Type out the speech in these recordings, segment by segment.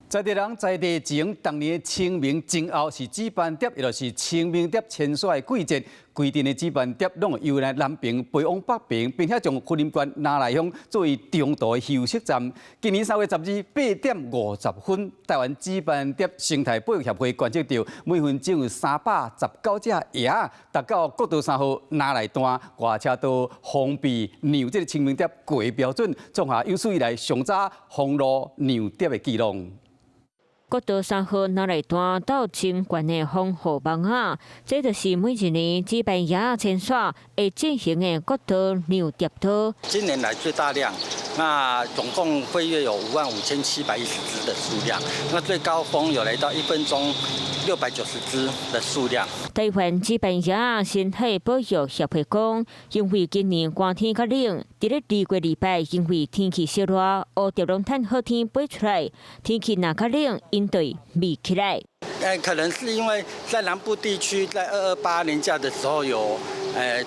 在地人在地前，當年清明前後是紫斑蝶，也就是清明蝶遷徙的季節。規陣的紫斑蝶攏會由南爿飛往北爿，並且將雲林縣那爛鄉作為中途的休息站。今年3月12，8點50分，台灣紫斑蝶生態保育協會觀測到每分鐘有319隻鶯仔達到國道3號那爛段外車道封閉，讓這个清明蝶過標準，創下有史以來上早封路讓蝶的紀錄。國道3號那爛段到真懸的防護網仔，這就是每一年紫斑鶯遷徙會進行的國道讓蝶道。今年來最大量，那總共飛躍有55,710隻的數量，那最高峰有來到1分鐘690隻的數量。台灣紫斑鶯生態保育協會講，因為今年寒天較冷，佇咧二月禮拜，因為天氣燒熱，烏蝶攏趁好天飛出來，天氣若較冷，𪜶就會覓起來。可能是因為在南部地區，在228年假的時候有，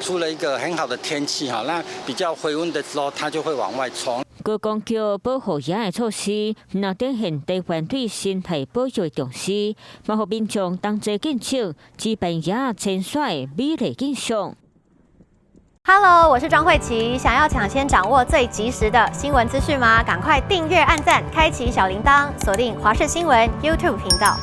出了一個很好的天氣哈，那比較回溫的時候，它就會往外衝。觀光局保護鶯的措施，毋但展現台灣對生態保育的重視，嘛予民眾同齊見證紫斑鶯遷徙的美麗景象。 Hello，我是莊慧琪，想要搶先掌握最及時的新聞資訊嗎？趕快訂閱、按讚、開啟小鈴鐺，鎖定華視新聞 YouTube 頻道。